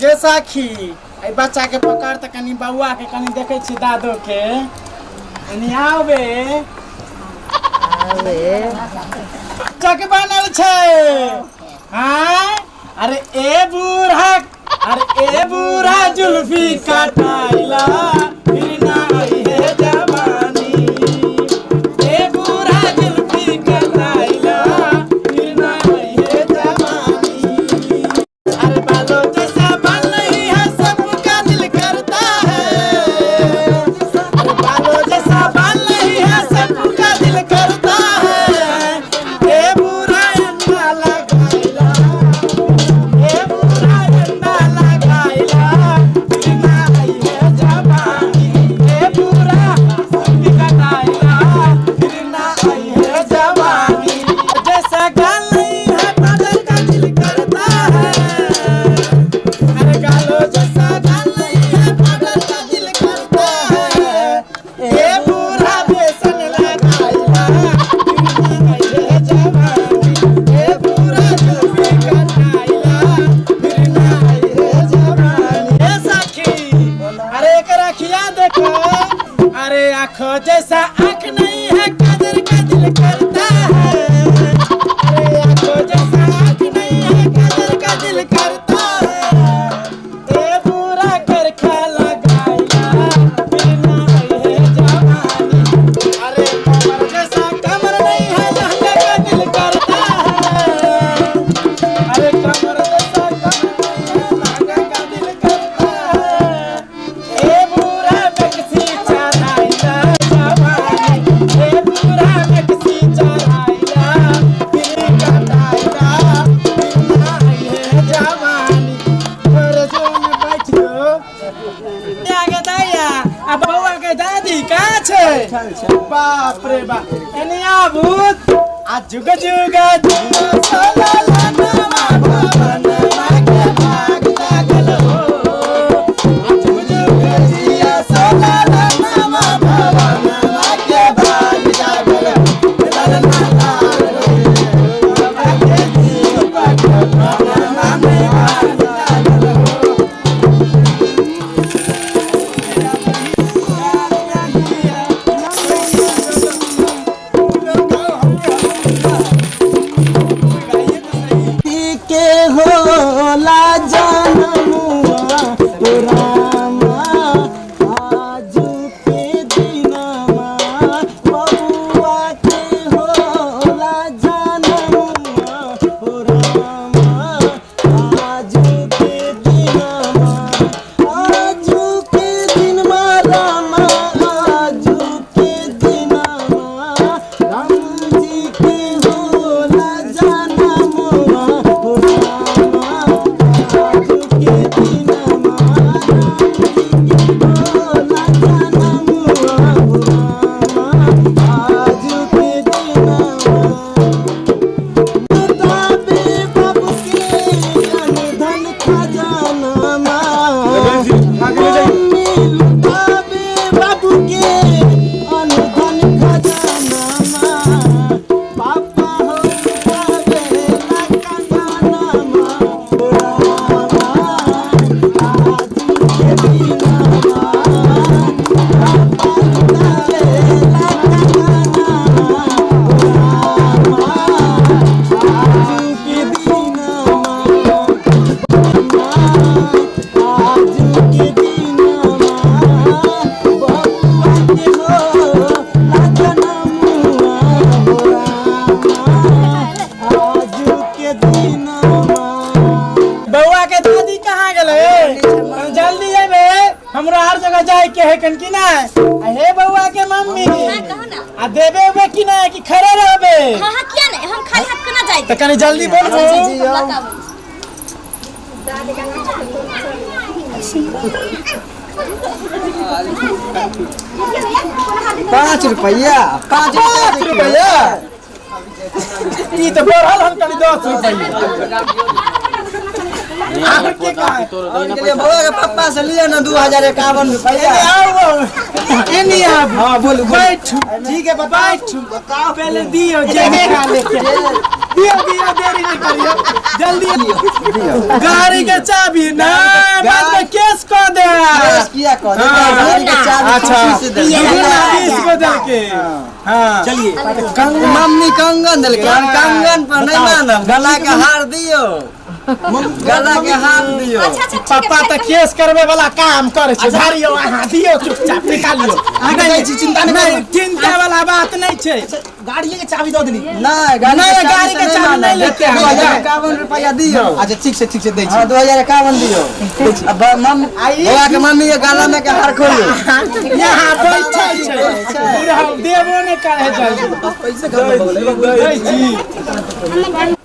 गे सखी, एहि बच्चा के पकड़ तऽ कनि बौआ के कनि देखै छी दादो के कनि आउ बे। आवे। बच्चा के बनल छै। हाँ, अरे ए बूढ़ा, अरे ए बूढ़ा जुल्फी कटाइला फिर ना आई है जवानी। ए बूढ़ा जुल्फी कटाइला फिर ना आई है जवानी। अरे बालों जैसा बाल नहीं है सबका दिल करता है। अरे बालों जैसा बाल नहीं है सबका दिल करता है। ए बुरा अंडा लगाइला, ए बुरा अंडा लगाइला फिर ना आई है जवानी। ए बुरा जुल्फी कटाइला फिर ना आई है जवानी। जैसा गाल नहीं है पागल का दिल करता है। अरे गालो जैसा गाल नहीं है पागल का दिल करता है। ए बुरा बेसन लगाइला फिर ना आई है जवानी। ए बुरा जुल्फी कटाइला फिर ना आई है जवानी। ए सखी, अरे एकरा खिया देखो। अरे आँखों जैसा आँख नहीं है काजर का दिल करता है। अरे आँखों जैसा आँख नहीं है काजर का दिल करता है। ए बुरा करखा लगाइला फिर ना आई है जवानी। अरे कमर जैसा कमर नहीं है लहंगा का दिल करता है। अरे कमर जैसा कमर नहीं है लहंगा का दिल करता है। ए बुरा मैक्सी चढ़ाइला जवानी। ए बुरा मैक्सी चढ़ाइला फिर कटाइला फिर ना आई है जवानी। और जो में बैठ जो आगे दैया आ बौआ के दादी कहाँ छै? बाप रे बाप, एने आबू आ जुग जुग जियो सोला लनमा भवनमा के भाग लागल हो। आ जुग जुग जियो सोला लनमा भवनमा के भाग लागल हो। ललना लाल रे बाबा के दीपक भवनमा में भाग लागल हो। लुटाबे बाबू के धन खजानामा, मम्मी लुटाबे बाबू के अनधन खजानामा, पापा हो लुटाबे ला कंगनामा, ओ रामा आजू के दिनमा, पापा लुटाबे ला कंगनामा, ओ रामा आजू के दिनमा, आजू के दिनमा, बबुआ के हो लजनमुआ, हो रामा आजू के दिनमा। बउआ के दादी कहाँ गेलै? जल्दी अयबै, हमरा हर जगह जाय के है कन की नहि? आ हे बउआ के मम्मी, हाँ, कहू ना। आ देबे उबे की नहि कि खड़े रहबे? हाँ हाँ, किया नहीं, हम खाली हाथ केना जाय? तऽ कनी जल्दी बोलबू। हम लऽ कऽ आबै छी। 5 रुपैया, 5 5 रुपैया ई तऽ बढ़ल हन कनी 10 रुपैया। आर के कहाँ? बउआ के पप्पा से लिअ ने 2051 रुपैया। एने आउ बउ, एने आबू। हाँ बोलू, बोलू। बैठू। ठीक है, बताओ। बैठू, पहले दियो जे निकाले के। दियो दियो, देरी नहीं करियो, जल्दी दियौ। गाड़ी के चाबी ना बाद में केस कऽ दे। केस किया कऽ दे? हाँ। गाड़ी के चाबी अच्छा। खुशी से देलकै। दुगुना 20 को देलकै। हाँ चलिए। कंगन। मम्मी कंगन देलकै, हम कंगन पर नहीं मानब, गला के हार दियौ, गला के हार दियौ। अच्छा अच्छा, ठीक है। पापा तऽ केस करबे वाला काम करे छै। धरियो अहाँ, दियो चुपचाप निकालियो। अहाँके जाइ छी, चिंता नहि नहीं, करू। चिंता वाला बात नहीं छै। गाड़िए के चाबी दऽ देली। नहीं, गाड़ी नहीं, के गाड़ी के से चाबी नहीं लेते हम। 2051 रुपैया दियौ। अच्छा ठीक छै, ठीक छै, दै छी। हाँ, 2051 दियौ। अब बउआ के मम्मी के गला में के हार खोलू। यहाँ बैठे छै पूरा, देबो नहि करे जल्दी। पैसे खत्म भऽ गेलै बाबू। दै छी।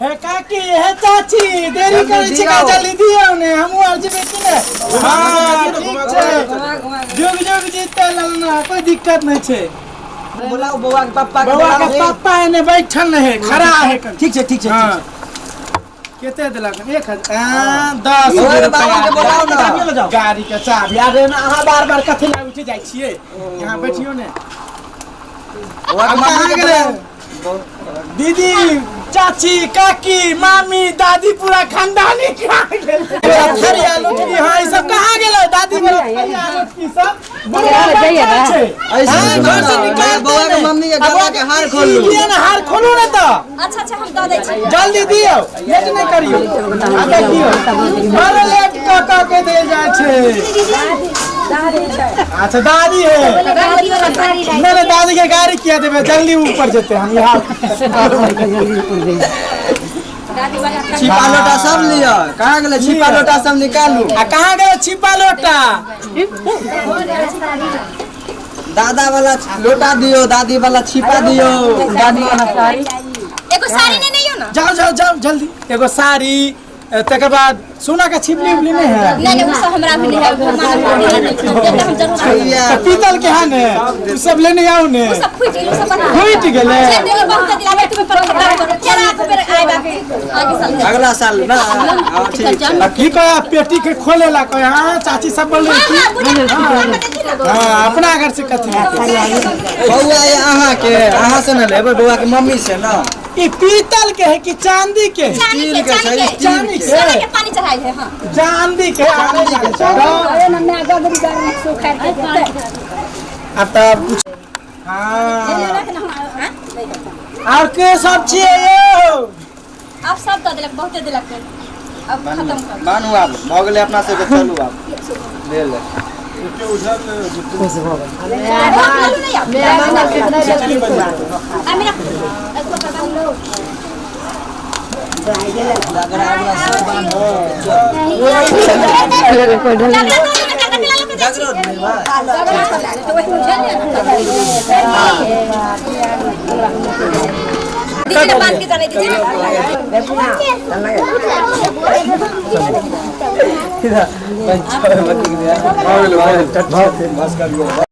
हे काकी, हे चाची, देरी करै छी का? जल्दी दियौ ने, हमहूँ आर जेबै कि ने? हाँ ठीक छै, जुग जुग जीते ललना, कोई दिक्कत नहीं छै। बोलाउ बउआ के पप्पा के। बउआ के बोलाउ। पप्पा एने बैठल रहे, खड़ा है कन। ठीक छै, ठीक छै। हाँ। कते देलक? 1000, 10 बउआ के बाबा के बोलाउ ना। चाबियो लऽ जाउ। गाड़ी के चाबी। अरे ना, अहाँ बार बार कथी लए उठि जाइ छियै? यहाँ बैठियौ ने। बउआ के आब मम्मी कहाँ के गेलै? बोलाउ। दीदी, चाची, काकी, मामी, दादी, पूरा खानदानी कहाँ गेलै? थरिया लोटकी, हाँ, ई सब कहाँ गेलै? दादी वाला थरिया लोटकी सब बुढ़वा बैठल छै। ऐसे हाँ, घर से निकाल बउआ के मम्मी के गला के हार खोलू। लिअ ने, हार खोलू ने तऽ। अच्छा अच्छा, हम दऽ दै छी। जल्दी दियौ, लेट नहि करियौ। आ देखियौ, बड़ लेट कऽ कऽ के देल जाइ छै। अच्छा दादी है। नहीं नहीं, दादी के गाड़ी किया देबै, जल्दी ऊपर जेतै। हम यहाँ छिपा लोटा सब लिअ। कहाँ गेलै छिपा लोटा? सब निकालू। आ कहाँ गेलै छिपा लोटा? दादा वाला लोटा दियौ, दादी वाला छिपा दियौ। दादी वाला साड़ी। एगो साड़ी ने नहीं हो ना? जाओ जाओ जाओ जल्दी, एगो साड़ी, तकर बाद सोना का छिपली उपली नहीं है? नहीं नहीं, वो सब हमरा भी नहीं है, वो मानव हम जरूर। तऽ पीतल के है ने, उ सब लेने आउ ने। वो सब फूटि गेल, वो सब बना फूटि गेलै? जे दिल बहुत दिलावे तुम्हें पर खतरा करो, फेर आगू बेर आएब आगे साल। अगला साल ना, हाँ ठीक छै। आ की कहे, पेटी के खोले ला कहे? हाँ चाची सब बोल रही हाँ की हाँ, बुझल देखी ना। हाँ, अपना घर से कथी हेतै? बउआ ये अहाँ के, अहाँ से न लेबै, बउआ के मम्मी से ना। ई पीतल के है कि चांदी के है? चांदी के, स्टील के चांदी छै, के, चांदी के। सोना के पानी चढ़ाइल है, हाँ। चांदी के, चांदी के। अब तब कुछ, हाँ, और के सब छियै यौ? अब सब दऽ देलक, बहुते देलक, अब खत्म कर। बानू, आब भऽ गेलै अपना सबके, चलू आब ले ले। नहीं अब आ मेरा दीदी ने बांध के जाने दीजिए। बस कर।